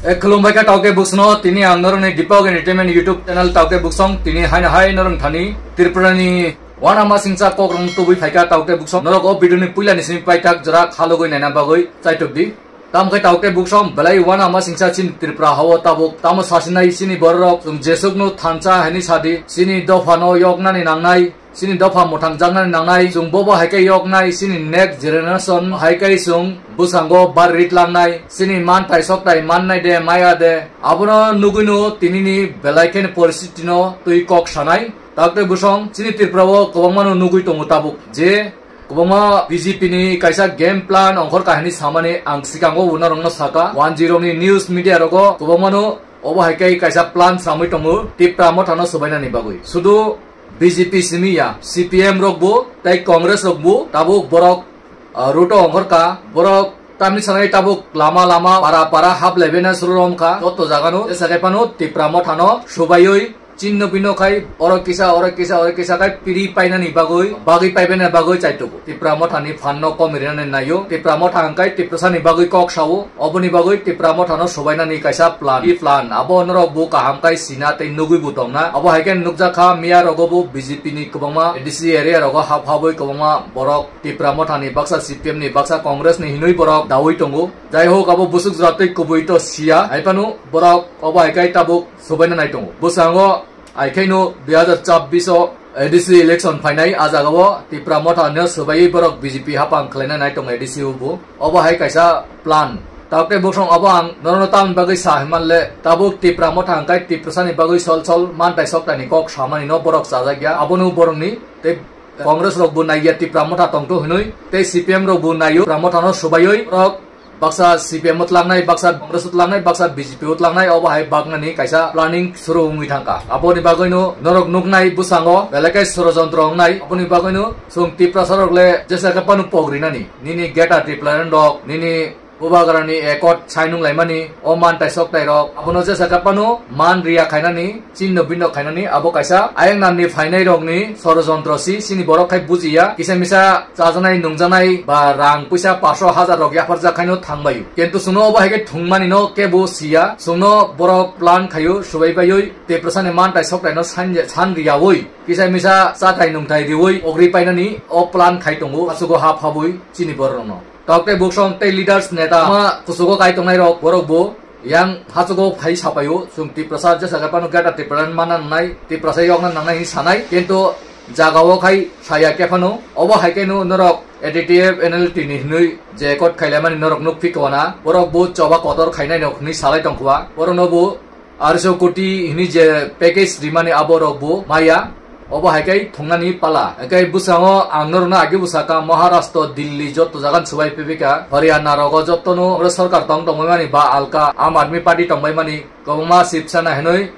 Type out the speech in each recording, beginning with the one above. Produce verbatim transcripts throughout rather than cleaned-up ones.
E, khulumbai kha taoke buksno, tini ang norokni Deepak Entertainment YouTube channel taoke buksong, tini haino hai norok thani Tripurani wanama singcha kokrong tubui phaikha taoke buksong, norok o video ni puila ni simi paithak jora khalogwi naina bagwi chaitok di. Tamo khe taoke buksong belai wanama singcha chini Tripura hao tabuk, tamo sasinai chini bororok, chwng jesukno thansa haini sadi, chini dophano yoknani nangnai, chini dopha mwthangjaknani nangnai, chwng bobo hai khe yoknai, chini next generation hai khe chwng bwskango bar rit langnai, chini manthai sokthai mannai de, maya de, abono nugwino tinini belai kheno poristitino twi kok sanai. Taoke buksong chini Tripura o kwbangmano nugwi tongo tabuk je kwbangma B J P ni kaisa game plan ongkhor kahini samani ang sikango bo norokno saka, one zero ni news media rogo kwbangmano obo hai khe kaisa plan samwi tongo Tipra Mothano swbainani bagwi. Sudu B J P simi ya, C P M rok bo tei Congress rok bo tabuk borok, ah, route o ongkhor kha, borok tamni sanai tabuk lama lama para para hap laibaina suru rom kha, joto jagano jesa khe phano Tipra Mothano swbaiwi chinno bino khai oro kisa, oro kisa, oro kisa khai piri painani bagwi, bagwi paibena bagwi chaitugo. Tipra Mothani phanno komi rinani naio. Tipra Motha hwnkhe Tiprasani bagwi kok sao. Oboni bagwi Tipra Mothano swbainani kaisa plan. I plan abo norok bo kaham khai sina tei nugwi bo tongna. Abo hai khe nukjak kha miya rogo bo B J P ni kwbangma A D C area rogo hap habwi kwbangma borok Tipra Mothani baksa, C P M ni baksa, Congress ni hinwi borok dawi tongo. Jai hok, abo busuk jora tei kubui to siya. Hai phano borok obo hai khe tabuk swbaina nai tongo. Bwskango ai khaino dui hazar chabbish o A D C election phainai, a jagao Tipra Motha no swbaiwi borok B J P hapang khlaina nai tongo A D C o bo. Obo hai kaisa plan. Taoke buksong obo ang norokno tamni bagwi sa hwnmanle, tabuk Tipra Motha hwnkhe Tiprasani bagwi sol sol manthai sokthai ni kok samani no borok chajak ya. Abono borokni tei Congress rok bo naiya Tipra Motha tongtho hinwi, tei C P M rok bo naio Tipra Motha no swbaiwi borok baksa C P M o tlangnai, baksa Congress o tlangnai, baksa B J P o tlangnai, obo hai baknani kaisa planning suru wngwi thangkha. Aboni bagwino norok nuknai bwskango belai khe sorojontro wngnai. Aboni bagwino chwng Tiprasa rok le jesa khe phano pok rinani. Nini Greater Tipraland rok, nini Bubagrani accord sign wnglaimani, o manthai sokthai rok, abono jesa khe phano man riya khainani, chinno binno khainani abo kaisa ayang namni phainai rokni sorojontro si, chini borok khai bujiya, kisa misa chajanai nungjanai ba rang puisa paso hajar rok yapharjak khaino thangbaio. Kintu chwngno obo hai khe thwngmani no kebo siya, chwngno borok plan khaio, swbai baiwi Tiprasani manthai sokthai no san, san riyawi, kisa misa chathai nungthai riwi ogri painani o plan khai tongo, achugo ha phabwi chini borok rokno. Tok tei buksong tei leaders neta ma kuchugo kai tongnai rok borok bo yang hachugo phai sapaio, chwng Tiprasa jesa khe phano Greater Tipraland mana nangnai, Tiprasa yokna nangnai hinwi sanai, kintu jagao khai saya khe phano obo hai khe no norok A D T F N L T ni hinwi je kot khailaimani norok nuk phikwana, borok bo choba kotor khainai rok hinwi salai tongkhwa, borokno bo Arso koti hini je package rimani abo rok bo maya, obo hai khe thungnani pala. Hai khe bwskango ang norokno age bwsaka Maharashtra, Delhi joto jaga swbai pebika, Haryana rogo jotono oro sarkar tong tongbai mani ba alka Aam Aadmi Party tongbai mani, kwbangma Shiv Sena hinwi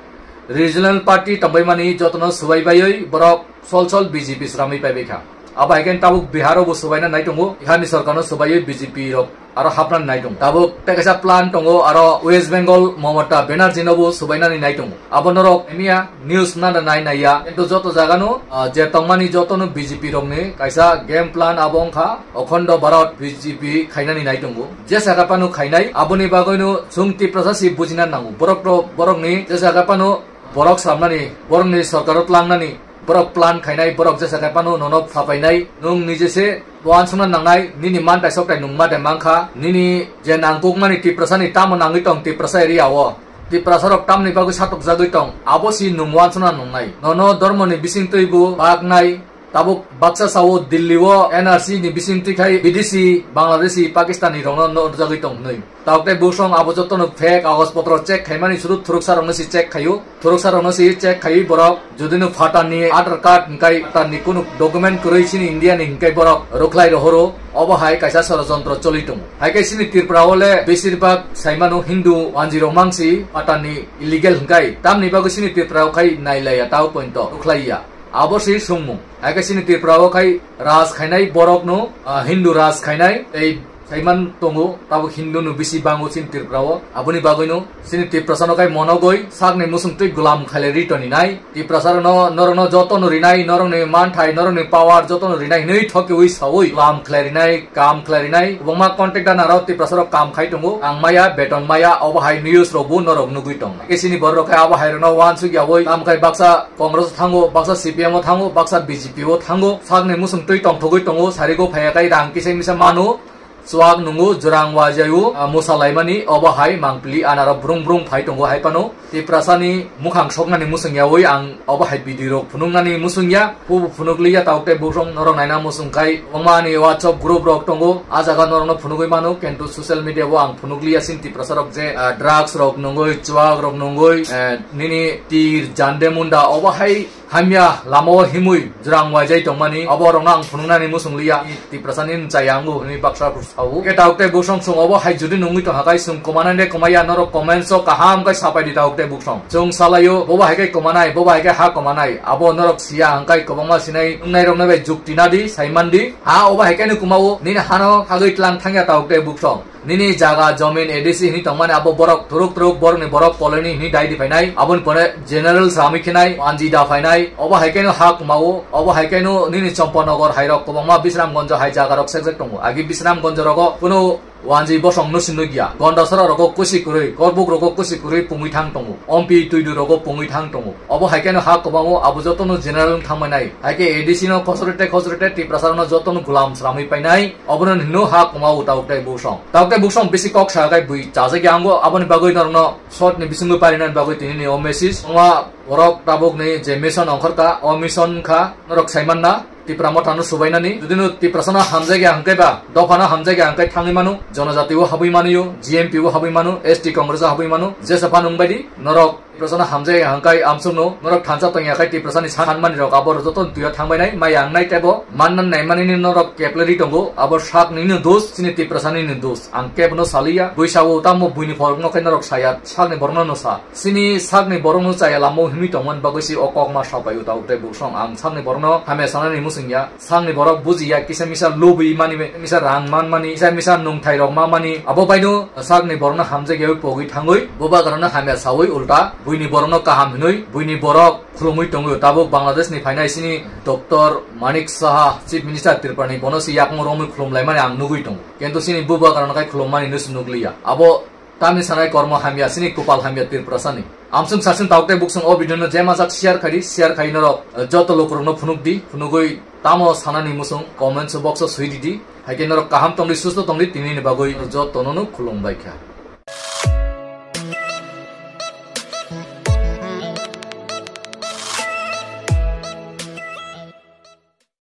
regional party tongbai mani jotono swbai baiwi borok sol sol B J P sramwi paibai kha. Abo hai khe tabuk Bihar o bo swbaina nai tongo, Bihar ni sarkar no swbaiwi B J P rok aro hapna nai tongo. Tabuk tei kaisa plan tongo, aro West Bengal Mamata Banerjee no bo swbainani nai tongo. Abo norok miya news nana nai nai ya, kintu joto jaga no, ah, je tongmani joto no B J P rok ni kaisa game plan abo wngkha, Akhando Bharat B J P khainani nai tongo. Jesa khe phano khainai, aboni bagwi no chwng Tiprasa si bujina nango. Borok rok, borok ni jesa khe phano borok samnani, borok ni sarkar o tlangnani, borok plan khainai, borok jesa khe phano nono phapainai, nwng nije se uansukna nangnai, nini manthai sokthai nwng ma de mankha, nini je nangkukmani Tiprasani tamo nangwi tong Tiprasa area o, Tiprasa rok tamni bagwi satokjagwi tong, abo si nwng uansukna nangnai. Nono dhormoni bisingtwi bo baknai, tabuk baksa sao Delhi o N R C ni bisingtwi khai Bidesi, Bangladeshi, Pakistani rokno norjagwi tong hwnwi. Tok tei buksong abo jotono fake kagoj potro check khaimani sudu thuruksa rokno si check khaio. Thuruksa rokno si check khaiwi borok jodi no phatarni Aadhaar card hwnkhe phatarni kunu document kwrwi chini India ni hwnkhe borok rwkhlai rohoro. Obo hai kaisa sorojontro choli tongo. Hai khe chini Tripura o le besir bak saimano Hindu wanjwi rok mangsi phatarni illegal hwnkhe tamni bagwi chini Tripura o khai nailaiya tao pointo rwkhlaiya. Abo se songmung. Hai khe chini Tripura o khai raj khainai borok no, ah, Hindu raj khainai tei Saiman tongo, tabuk Hindu no bisi bango chini Tripura o. Aboni bagwi no chini Tiprasa no kai monogoi sakni musung twi gulam khaile ri toni nai. Tiprasa no norok no joto no rinai, norok ni manthai, norok ni power joto no rinai hinwi thokiwi sawi gulam khlai rinai, kam khlai rinai. Kwbangma contact dana rok Tiprasa rok kam khai tongo. Ang maya, beton maya, obo hai news rok bo norok nugwi tong. Ke chini borok rok khai abo hai rok no wansuk yawi, tam khai baksa Congress o thango, baksa C P M o thango, baksa B J P o thango. Sakni musung twi tongthogwi tongo, sarigo phaiya kai rang kisa misa mano. Chuak nungo jurang wajaio, ah, mosa laimani, obo hai mangpili anaro brung brung phai tongo hai phano. Tiprasani mukhang soknani musung yawi ang obo hai video rok phunuknani musung ya, pubu phunuk liya tauk tei bukrong norok naina musung khai. Kwbangma ani WhatsApp group rok tongo, a jaga norokno phunugwi mano, kintu social media o ang phunuk liya sin Tiprasa rok je, ah, drugs rok nungoi, chuak rok nungoi, eh, nini tir jande munda obo hai hamya lama o himwi jurang waijai tongmani, abo rokno ang phunuknani musung liya. Tiprasa ni chaya ango hwnwi baksa sao. Ke tauk tei buksong sung obo hai judi nungwi tong hakai sung kwmanai de kwmaya norok comments o kaham kai sapai di tauk tei buksong. Sung salaio bobo hai kai kwmanai, bobo hai kai ha kwmanai. Abo norok siya hangkai kwbangma sinai wngnai rokno bai jukti nadi, saiman di. Ha obo hai kai no kwmao nini hano hagwi tlang thangya tauk tei buksong. Nini jaga, jomin, A D C hini tongmani abo borok turuk turuk borokni borok colony hini dai di phainai. Aboni pore general sami khinai, anji da phainai. Obo hai kaino ha kwmao, obo hai kaino nini Champanagar hai rok kwbangma Bisramganj hai jaga rok sekjak tongo. Agi Bisramganj rogo kuno wanji bosong no sinno giya. Gondasara rogo kusi kwrwi, korbuk rogo kusi kwrwi pungwi thang tongo. Ompi tuidu rogo pungwi thang tongo. Obo hai kaino ha kwbango abo jotono general wng thangmai nai. Hai khe A D C no khosrote khosrote Tiprasa no jotono gulam sramwi painai. Obono hino ha kwma o tauk tei buksong. Tauk tei buksong bisi kok sa kai bui chajak ya ango, aboni bagwi norokno short ni bisingo parinani bagwi tini ni o message. Wngma borok tabuk ni je mission ongkhor ka, o mission kha norok saiman na Tipra Motha no subainani. Judi no Tiprasa no hamjak ya hwnkhe ba, dopha no hamjak ya hwnkhe thangwi mano, Jonojati o habwi mano, G M P o habwi mano, S T Congress o habwi mano, jesa phano wngbai di norok. Tiprasano hamjai hangkai amsukno norok thansa tongya khai Tiprasani sanmani rok abo joto tuya thangbai nai maya ang nai tebo manna nai mani ni norok keplari tongo abo sak nini dos chini Tiprasani ni dos ang kebno saliya buisa o tamo buini phorok no khai norok saya sakni borno no sa chini sakni borok no chaya lamo himi tongman bagwi si o kok ma sapai uta utai buksong ang sakni borno hamya sanani musingya. Sakni borok bujiya kisa misa lobwi mani, misa rang man mani, kisa misa nungthai rok ma mani. Abo baino sakni borokno hamjak yawi pogwi thangwi, bubagrano hamya sawi ulta buini borokno kaham hinwi buini borok khulumwi tongwi. Tabuk Bangladesh ni phainai sini Doctor Manik Saha, Chief Minister Tripura ni, bono se yakung romwi khulum laimani ang nugwi tongo. Kintu sini bubagrano khai khulum mani nusu nukliya. Abo Tamni sanai kormo hamya, sini kupal hamya Tiprasani. Amsung sasung tauk tei buksung o video no jema jak share khai di, share khai norok, eh, joto lukurokno phunuk di, phunugwi tamo sanani musung comments box o sui di di. Hai khe norok kaham tongdi, susto tongdi, tini ni bagwi jotono no khulum bai kha.